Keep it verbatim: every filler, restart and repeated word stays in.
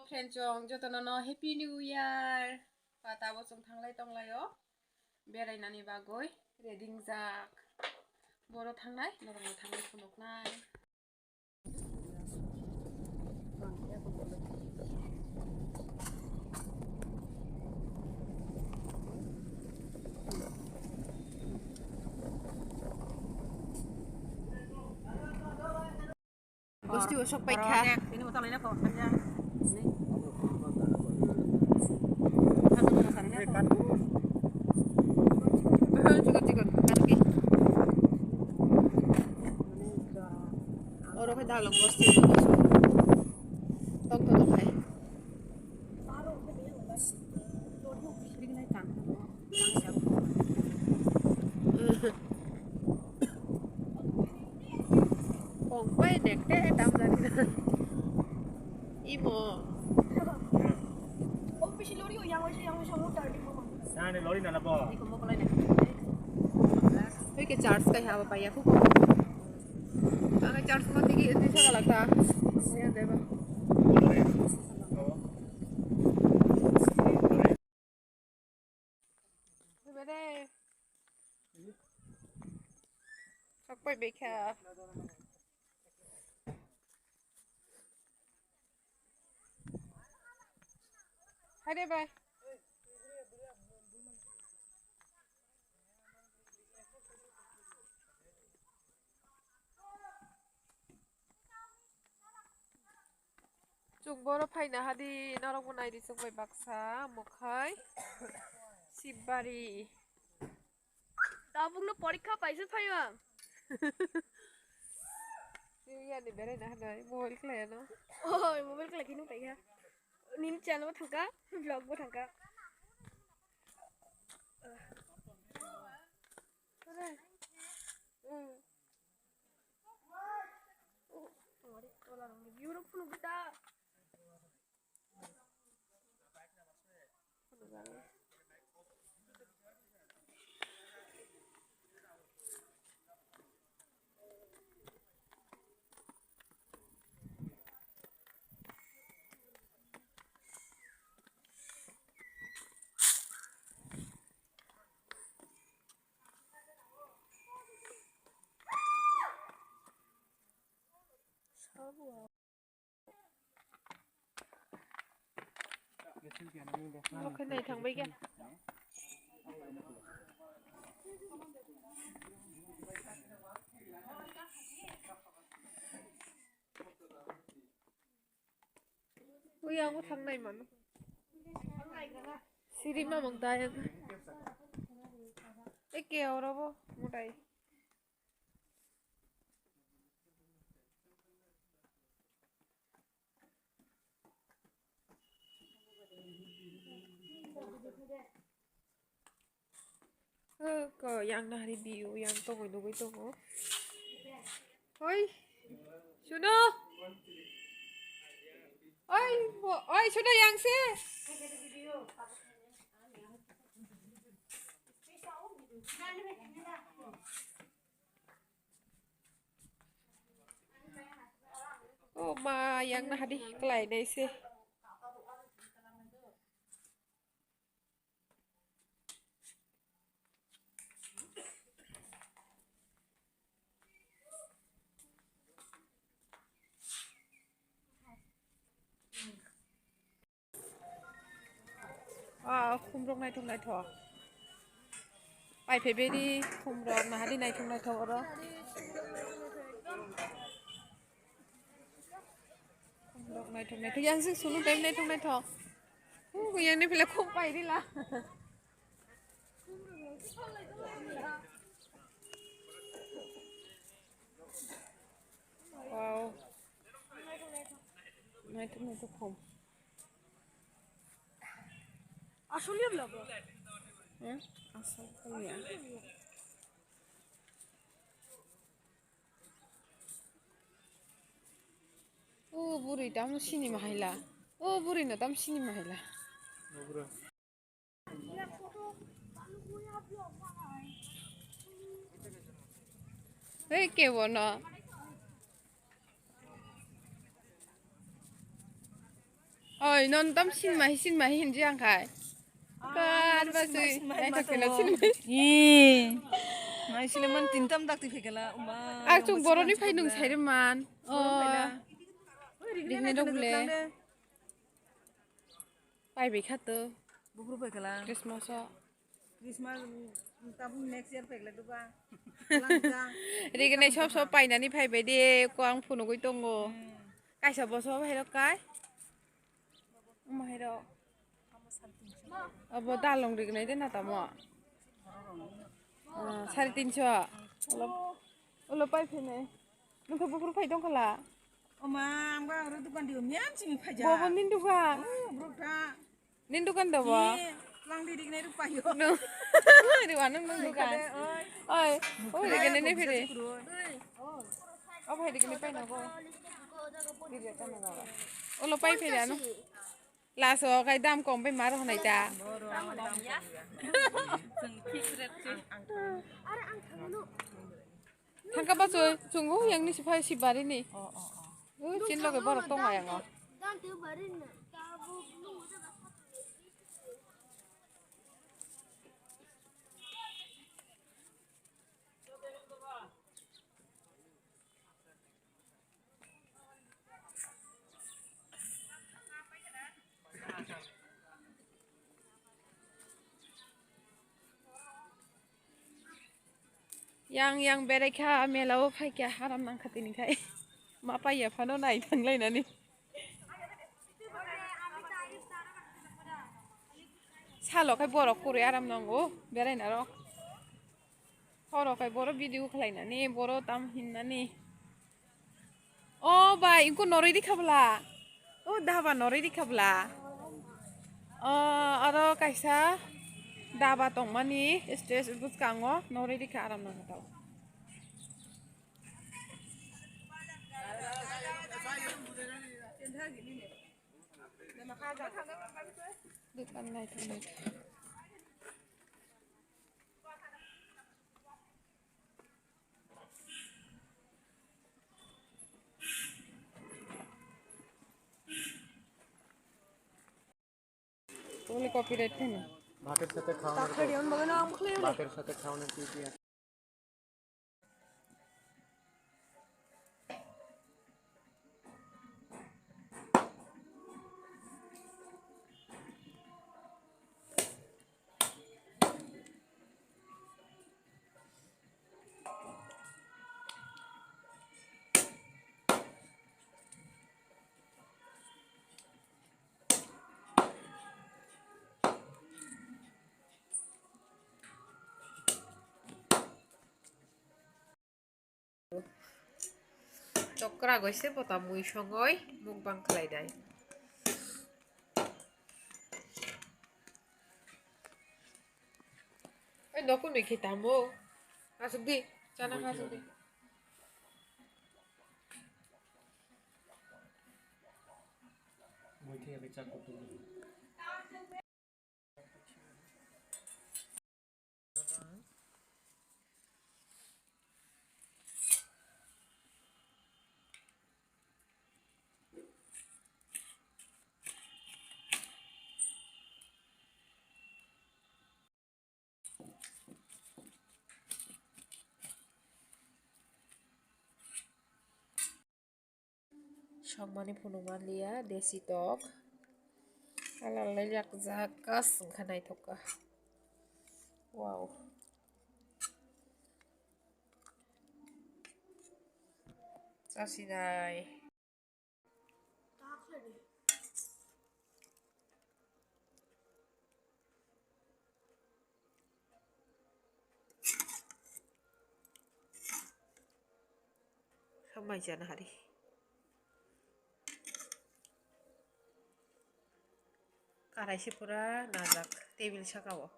Khenchong jotono no Happy New Year. Pata bo chwng thanglai tonglaio. Berainani bagwi ready wngjak. Boro thangnai, norokno thangwi phunuknai. Bosti o sok paikha. Chikon, chikon, katoki. Oro khe dalok bosti o sok. Tong tong khai. Kong pai nek te tam jani na. Imo. Sani lori nana bo. Iko mo kolai nek. Oi ke charge kai haba pai aku. Ang charge mo tigi tisa kalaka. Oya deba. Bede. Sok pai bekha. Hade bai. Chwng boro phaina hadi norokbo naidi chwng bai baksa mokhai Sibari. Tabukno porikha paisa phaio ang. Sibiyani berai na hanai mobile khlai ano. Oi, mobile khlai kheno paikha. Nini channel bo thangka, vlog bo thangka. Oke, nai thang bai khe. Ui, ang thang nai mano. Siri ma mong dai. Eke oro bo mutai. Ko yang nahari biu yang tongoi nugui tongo. Oi, Suno. Oi, oi, Suno yang se. O ma, yang nahadi kelai nai se. Ah, khumrok naithok naithok. Pai pheberi khumrok nahadi naithok naithok oro. Khumrok naithok naithok. Yang sing sulu time naithok naithok. Uh, yang ni pila khum pai rila. Wow. Naithok naithok khum. Aswk ya bla bo? Hmm? Aswk ya. O bwrwi tamo sini mahaila. O bwrwi no tamo sini mahaila. Hei, kebo no. Oi, non tam sinmai, sinmai hinji ang khai. Kar ba twi, nai tak kena sinmai. Ee. Nai sile man tin tam dak twi phekela, uma. Ang chung boroni phai nung sai man. Oh. Oi, rigni dok le. Pai bai kha to. Bukru phekela. Christmas o. Christmas, mm, tabuk next year phaikhlai duba. Langja. Rigini sob sob painani phaibai de, ko ang phunugui tongo. Hmm. Kaisa boso phairok kai. Omo hairok. Abo dalong rigini de na tamo. Ah, sare tinso. Ulo, ulo pai phene. Nungkhe bukur phai tongkhala. Oma, ang ba oro dukan dio miyan simi phaja. Bobo nin dukan. Oh, bro ta. Nin dukan da bo? Ye, lang di dik nai rupa yo. No. Di wanung nung dukan. Oi. Oi, oi, di kene ne phere. Oi. Oh, phai di kene pai na bo. Di dia ta na ba. Olo pai phere no. Laso kai dam kom pai mar honai ta. Are ang thangno. Thangka ba choi chungo yang ni siphai si bari ni. Oh, oh, oh. Ui, chin loge borok tong ayang o. Yang yang berai kha mela o phai kha haram nang kha tini khai. Ma pai ya phano nai thang lai nani. Salo khai borok kwrwi aram nango berai na rok. Horo kai boro video khlai nani, boro tam hin nani. O bai, ingko noroi rikha bwla. O daba noroi rikha bwla. O aro kaisa daba tongmani stage bwskango noroi rikha aram nang tao. Dukan nai thang nai. Tuli copyright kena. ভাতের সাথে খাওয়ানোর তাড়াতাড়ি অন বলে না, আম খেয়ে নে। ভাতের সাথে খাওয়ানোর কি কি আছে? Chokra goise bota mui songoi mukbang khlai dai. Oi, nokung nui khe tamo. Asuk di, chana asuk di. Sokmani phunukma liya desi tok. Alalai yakjak kas wngkha naithok kha. Wow. Chasinai. Samai jana hari. Karai se pura najak table saka o.